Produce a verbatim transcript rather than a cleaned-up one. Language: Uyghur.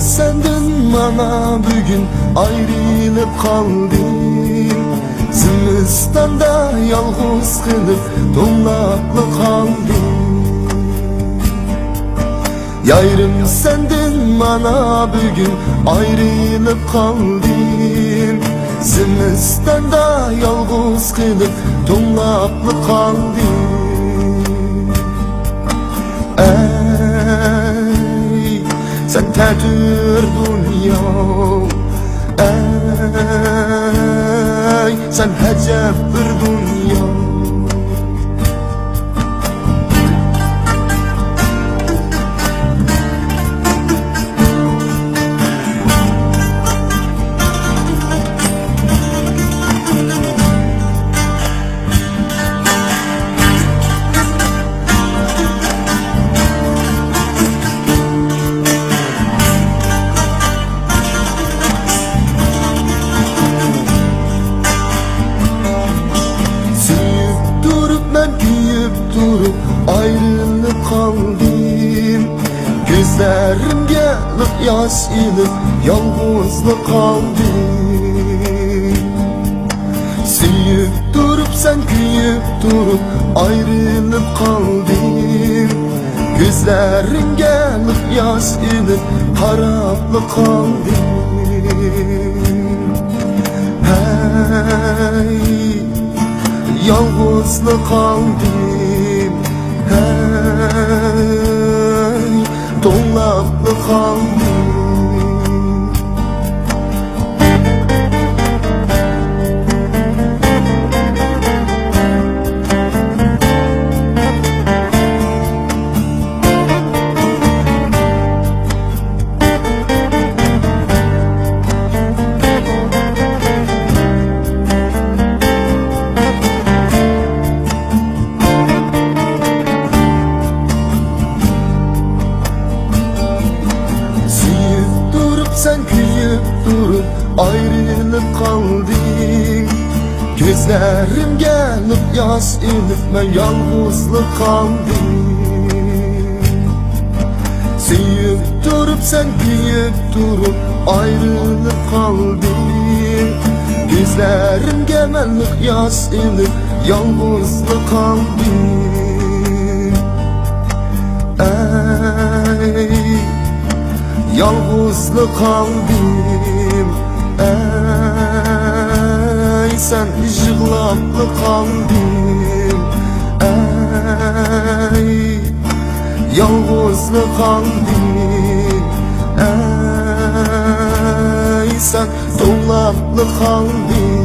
سەندىن مانا بۈگۈن ئايرىلىپ قالدىم. زىمىستاندا يالغۇز قېلىپ، توڭلاپلا قالدىم. يايرىم سەندىن مانا بۈگۈن ئايرىلىپ قالدىم. زىمىستاندا يالغۇز قېلىپ، توڭلاپلا قالدىم. ئەي، سەن تەتۈر دۇنيا، ئەي، سەن ئەجەب بىر دۇنيا. سۆيۈپ تۇرۇپ مەن كۆيۈپ تۇرۇپ ئايرىلىپ قالدىم. كۆزلىرىمگە لىق ياش ئېلىپ يالغۇزلا قالدىم. سۆيۈپ تۇرۇپ سەن كۆيۈپ تۇرۇپ ئايرىلىپ قالدىم. كۆزلىرىڭگە لىق ياش ئېلىپ قاراپلا قالدىم. ھەي، يالغۇزلا قالدىم. ھەي، توڭلاپلا قالدىم. سۆيۈپ تۇرۇپ سەن كۆيۈپ تۇرۇپ ئايرىلىپ قالدىڭ. كۆزلىرىمگە لىق ياش ئېلىپ مەن يالغۇزلا قالدىم. سۆيۈپ تۇرۇپ سەن كۆيۈپ تۇرۇپ ئايرىلىپ قالدىم. كۆزلىرىمگە مەن لىق ياش ئېلىپ يالغۇزلا قالدىم. ئەي، يالغۇزلا قالدىم. ئەي، سەن يىغلاپلا قالدىڭ. ئەي، يالغۇزلا قالدىم. ئەي، سەن توڭلاپلا قالدىڭ.